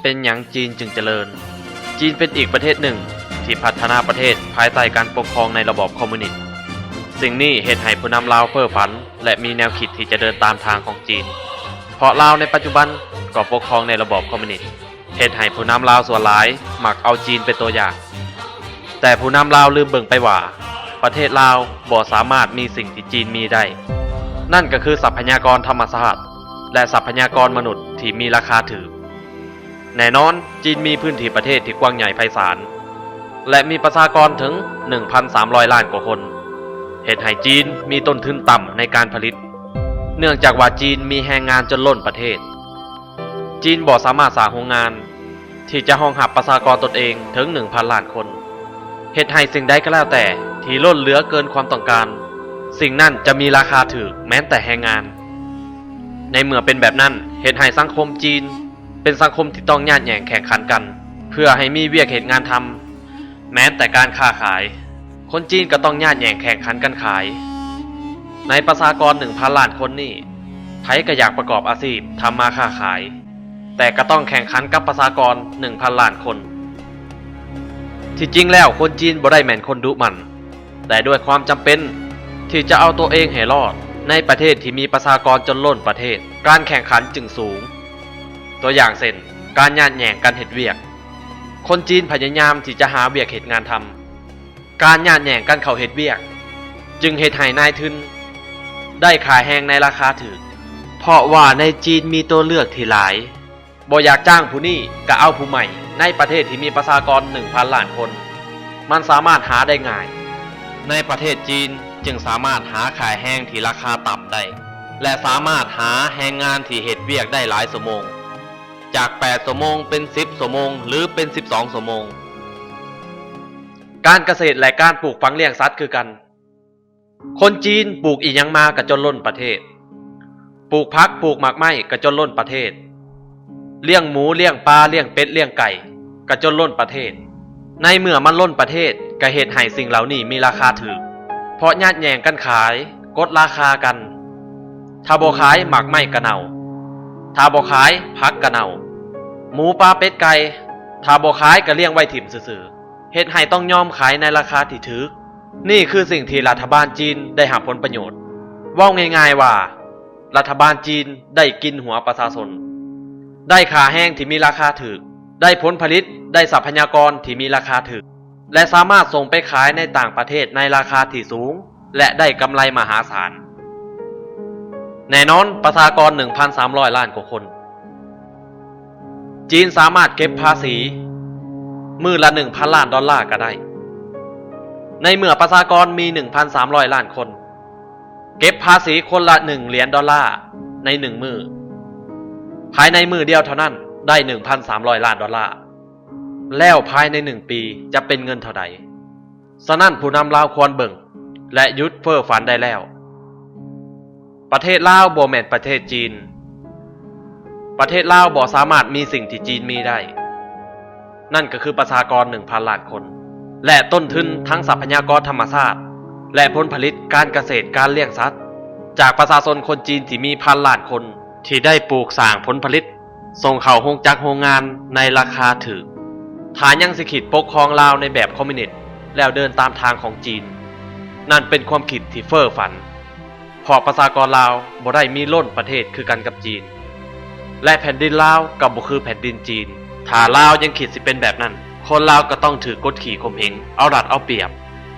ປັນຫຍັງຈີນຈຶ່ງຈະເລີນ? ຈີນເປັນອີກປະເທດໜຶ່ງທີ່ພັດທະນາປະເທດພາຍໃຕ້ການປົກຄອງໃນລະບອບຄອມມູນິດ. ສິ່ງນີ້ເຮັດໃຫ້ຜູ້ນຳລາວເຟີ້ຝັນ ແລະ ມີແນວຄິດທີ່ຈະເດີນຕາມທາງຂອງຈີນ, ເພາະລາວໃນປັດຈຸບັນກໍປົກຄອງໃນລະບອບຄອມມູນິດ, ເຮັດໃຫ້ຜູ້ນຳລາວສ່ວນຫຼາຍມັກເອົາຈີນເປັນຕົວຢ່າງ. ແຕ່ຜູ້ນຳລາວລືມເບິ່ງໄປວ່າ ປະເທດລາວບໍ່ສາມາດມີສິ່ງທີ່ຈີນມີໄດ້, ນັ້ນກໍຄືຊັບພະຍາກອນທຳມະຊາດ ແລະ ຊັບພະຍາກອນມະນຸດທີ່ມີລາຄາຖືກ. ແນ່ນອນ, ຈີນມີພື້ນທີ່ປະເທດທີ່ກວ້າງໃຫຍ່ໄພສານ ແລະ ມີປະຊາກອນເຖິງ ໜຶ່ງພັນສາມຮ້ອຍລ້ານກວ່າຄົນ, ເຮັດໃຫ້ຈີນມີຕົ້ນທຶນຕ່ຳໃນການຜະລິດ, ເນື່ອງຈາກວ່າຈີນມີແຮງງານຈົນລົ້ນປະເທດ. ຈີນບໍ່ສາມາດສ້າງໂຮງງານທີ່ຈະຮອງຮັບປະຊາກອນຕົນເອງເຖິງ ໜຶ່ງພັນລ້ານຄົນ, ເຮັດໃຫ້ສິ່ງໃດກໍແລ້ວແຕ່ທີ່ລົ້ນເຫຼືອເກີນຄວາມຕ້ອງການ, ສິ່ງນັ້ນຈະມີລາຄາຖືກແມ້ນແຕ່ແຮງງານ. ໃນເມື່ອເປັນແບບນັ້ນ, ເຮັດໃຫ້ສັງຄົມຈີນ ເປັນສັງຄົມທີ່ຕ້ອງຍາດແຍ່ງແຂ່ງຂັນກັນ ເພື່ອໃຫ້ມີວຽກເຮັດງານທຳ. ແມ່ນແຕ່ການຄ້າຂາຍ, ຄົນຈີນກໍຕ້ອງຍາດແຍ່ງແຂ່ງຂັນກັນຂາຍ. ໃນປະຊາກອນ ໜຶ່ງພັນລ້ານຄົນນີ້, ໃຜກໍຢາກປະກອບອາຊີບທຳມາຄ້າຂາຍ, ແຕ່ກໍຕ້ອງແຂ່ງຂັນກັບປະຊາກອນ ໜຶ່ງພັນລ້ານຄົນ. ທີ່ຈິງແລ້ວ, ຄົນຈີນບໍ່ໄດ້ແມ່ນຄົນດຸໝັ່ນ, ແຕ່ດ້ວຍຄວາມຈຳເປັນທີ່ຈະເອົາຕົວເອງໃຫ້ລອດໃນປະເທດທີ່ມີປະຊາກອນຈົນລົ້ນປະເທດ, ການແຂ່ງຂັນຈຶ່ງສູງ. ຕົວຢ່າງເຊັ່ນ, ການຍາດແຍ່ງກັນເຮັດວຽກ. ຄົນຈີນພະຍາຍາມທີ່ຈະຫາວຽກເຮັດງານທຳ. ການຍາດແຍ່ງກັນເຂົ້າເຮັດວຽກ ຈຶ່ງເຮັດໃຫ້ນາຍທຶນໄດ້ຂາຍແຮງໃນລາຄາຖືກ, ເພາະວ່າໃນຈີນມີຕົວເລືອກທີ່ຫຼາຍ. ບໍ່ຢາກຈ້າງຜູ້ນີ້ກໍເອົາຜູ້ໃໝ່ໃນປະເທດທີ່ມີປະຊາກອນ ໜຶ່ງພັນລ້ານຄົນ, ມັນສາມາດຫາໄດ້ງ່າຍ. ໃນປະເທດຈີນຈຶ່ງສາມາດຫາຂາຍແຮງທີ່ລາຄາຕ່ຳໄດ້ ແລະ ສາມາດຫາແຮງງານທີ່ເຮັດວຽກໄດ້ຫຼາຍຊົ່ວໂມງ, ຈາກແປດຊົ່ວໂມງເປັນສິບຊົ່ວໂມງ ຫຼື ເປັນສິບສອງຊົ່ວໂມງ. ການກະເສດ ແລະ ການປູກຝັງລ້ຽງສັດຄືກັນ. ຄົນຈີນປູກອີ່ຫຍັງມາກະຈົນລົ້ນປະເທດ, ປູກຜັກ ປູກໝາກໄມ້ກະຈົນລົ້ນປະເທດ, ລ້ຽງໝູ ລ້ຽງປາ ລ້ຽງເປັດ ລ້ຽງໄກ່ກະຈົນລົ້ນປະເທດ. ໃນເມື່ອມັນລົ້ນປະເທດ ກະເຮັດໃຫ້ສິ່ງເຫຼົ່ານີ້ມີລາຄາຖືກ, ເພາະຍາດແຍ່ງກັນຂາຍ, ກົດລາຄາກັນ. ຖ້າບໍ່ຂາຍ ໝາກໄມ້ກະເນົ່າ, ຖ້າບໍ່ຂາຍ ຜັກກະເນົ່າ, ໝູ ປາ ເປັດ ໄກ່, ຖ້າບໍ່ຂາຍກະລ້ຽງໄວ້ຖິ້ມຊື່ໆ, ເຮັດໃຫ້ຕ້ອງຍອມຂາຍໃນລາຄາທີ່ຖືກ. ນີ້ຄືສິ່ງທີ່ລັດຖະບານຈີນໄດ້ຮັບຜົນປະໂຫຍດ. ເວົ້າງ່າຍໆວ່າ ລັດຖະບານຈີນໄດ້ກິນຫົວປະຊາຊົນ, ໄດ້ຄ່າແຮງທີ່ມີລາຄາຖືກ, ໄດ້ຜົນຜະລິດ, ໄດ້ຊັບພະຍາກອນທີ່ມີລາຄາຖືກ ແລະ ສາມາດສົ່ງໄປຂາຍໃນຕ່າງປະເທດໃນລາຄາທີ່ສູງ ແລະ ໄດ້ກຳໄລມະຫາສານ. ແນ່ນອນ, ປະຊາກອນ ໜຶ່ງພັນສາມຮ້ອຍລ້ານກວ່າຄົນ, ຈີນສາມາດເກັບພາສີມື້ລະ ໜຶ່ງພັນລ້ານດອນລາກະໄດ້. ໃນເມື່ອປະຊາກອນມີ ໜຶ່ງພັນສາມຮ້ອຍລ້ານຄົນ, ເກັບພາສີຄົນລະ ໜຶ່ງຫຼຽນດອນລາໃນໜຶ່ງມື້, ພາຍໃນມື້ດຽວເທົ່ານັ້ນໄດ້ ໜຶ່ງພັນສາມຮ້ອຍລ້ານດອນລາ, ແລ້ວພາຍໃນໜຶ່ງປີຈະເປັນເງິນເທົ່າໃດ? ສະນັ້ນ, ຜູ້ນຳລາວຄວນເບິ່ງ ແລະ ຢຸດເຟີ້ຝັນໄດ້ແລ້ວ. ປະເທດລາວບໍ່ແມ່ນປະເທດຈີນ. ປະເທດລາວບໍ່ສາມາດມີສິ່ງທີ່ຈີນມີໄດ້, ນັ້ນກໍຄືປະຊາກອນ ໜຶ່ງພັນລ້ານຄົນ ແລະ ຕົ້ນທຶນທັງຊັບພະຍາກອນທຳມະຊາດ ແລະ ຜົນຜະລິດການກະເສດ, ການລ້ຽງສັດ ຈາກປະຊາຊົນຄົນຈີນທີ່ມີພັນລ້ານຄົນ ທີ່ໄດ້ປູກສ້າງຜົນຜະລິດ ສົ່ງເຂົ້າໂຮງຈັກໂຮງງານໃນລາຄາຖືກ. ຖ້າຍັງຊິຄິດປົກຄອງລາວໃນແບບຄອມມິວນິດ ແລ້ວເດີນຕາມທາງຂອງຈີນ, ນັ້ນເປັນຄວາມຄິດທີ່ເຟີ້ຝັນ, ເພາະປະຊາກອນລາວບໍ່ໄດ້ມີລົ້ນປະເທດຄືກັນກັບຈີນ, ແລະ ແຜ່ນດິນລາວກໍບໍ່ຄືແຜ່ນດິນຈີນ. ຖ້າລາວຍັງຄິດຊິເປັນແບບນັ້ນ, ຄົນລາວກໍຕ້ອງຖືກກົດຂີ່ຂົ່ມເຫງ, ເອົາລັດເອົາປຽບ,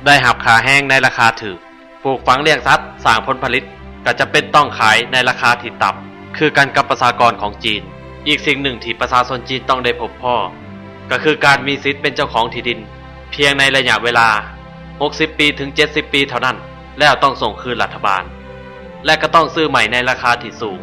ໄດ້ຮັບຄ່າແຮງໃນລາຄາຖືກ. ປູກຝັງລ້ຽງສັດ, ສ້າງຜົນຜະລິດ ກໍຈຳເປັນຕ້ອງຂາຍໃນລາຄາທີ່ຕ່ຳ ຄືກັນກັບປະຊາກອນຂອງຈີນ. ອີກສິ່ງໜຶ່ງທີ່ປະຊາຊົນຈີນຕ້ອງໄດ້ພົບພໍ້ ກໍຄືການມີສິດເປັນເຈົ້າຂອງທີ່ດິນ ພຽງໃນໄລຍະເວລາ ຫົກສິບປີ ເຖິງ ເຈັດສິບປີ ເທົ່ານັ້ນ, ແລ້ວຕ້ອງສົ່ງຄືນລັດຖະບານ ແລະ ກໍຕ້ອງຊື້ໃໝ່ໃນລາຄາທີ່ສູງ.